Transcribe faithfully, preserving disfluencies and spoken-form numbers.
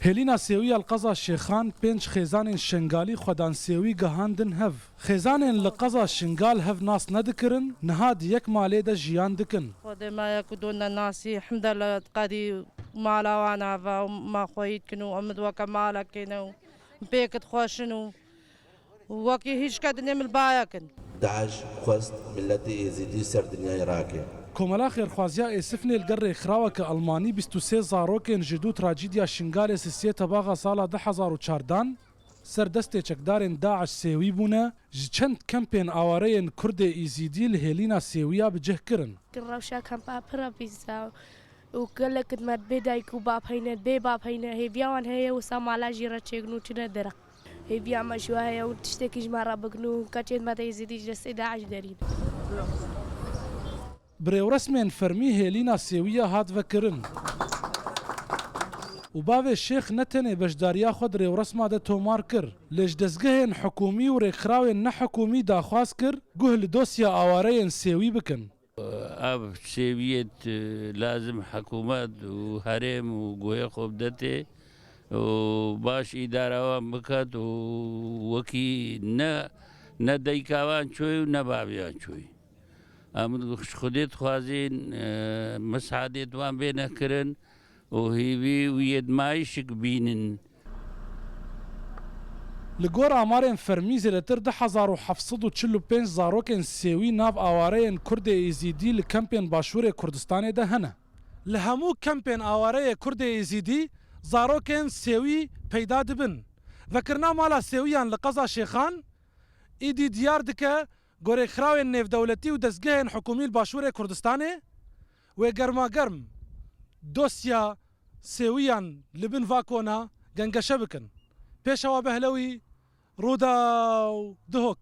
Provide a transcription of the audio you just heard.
Hêlîna Sêwiya li qeza Şêxan pênc xêzanên Şengalî xwedan sêwî gihandin hev. Xêzanên li qeza Şingal hev nas nedikirin, niha di yek malê de jiyan dikin. Xwedê me ye ku dûne nasî, hemdele qedî mala wan ava û me xweyî dikin û em weke malekê ne û pêk dixweşin û wekî hîç ke dinê min bayekin. DAIŞ xwest miletê Êzidî ser dinyayê rake. Komela Xêrxwaziya Êsifnê li gel rêxiraweke Elmanî bîst û sê zarokên ji dû trajîdiya Şingalê sisiyê tebaxa sala du hezar û çardan ser destê çekdarên DAIŞ sêwî bûne, ji çend kempên awareyên Kurdê Êzidî li hêlîna Sêwiya bi cih kirin. Rewşa kampa pir e pîs e û gelek me bê dayik û bab heyne, bê bab heyne, hêviya wan heye wisa mala jî re çêkin û çine derek. Hêviya me ji we heye û tiştekî ji me re bikin û keçên me de Êzidî ji destê DAIŞ derîn. Bi rêwresmên fermî hêlîna Sêwiya hat vekirin û bavê Şêx ne tenê beşdariya xwe di rêwresma de tomar kir, lê ji dezgehên hikûmî û rêkxirawên nehikûmî daxwaz kir guh li dosya awareyên Sêwî bikin. Ev sêwiyêt, e, lazim hikûmet û herêm û guhê xwe bidetê û baş îdara wan biket û wekî ne, ne dayika wan çoy û ne baviyan çoy. Em ji Xwedê dixwazin, e, misadê di wan bêne kirin û hêvî û yêdmayîşik bînin. Li gor amarên fermî, zêdetir du hezar û heft sed û çil û pênc zarokên sêwî nav awareyên Kurdê Êzîdî li kempên Başûrê Kurdistanê de hene. Li hemû kempên awareyê Kurdê Êzîdî zarokên sêwî peyda dibin. Vekirina mala sêwiyan li qeza Şêxan îdî diyar dike, gorê xirawên nêvdewletî û dezgehên hikûmî li Başûrê Kurdistanê wê germagerm dosya sêwiyan li bin va kona gengeşe bikin. Pêşewa Behlewî, Rûdaw, Duhok.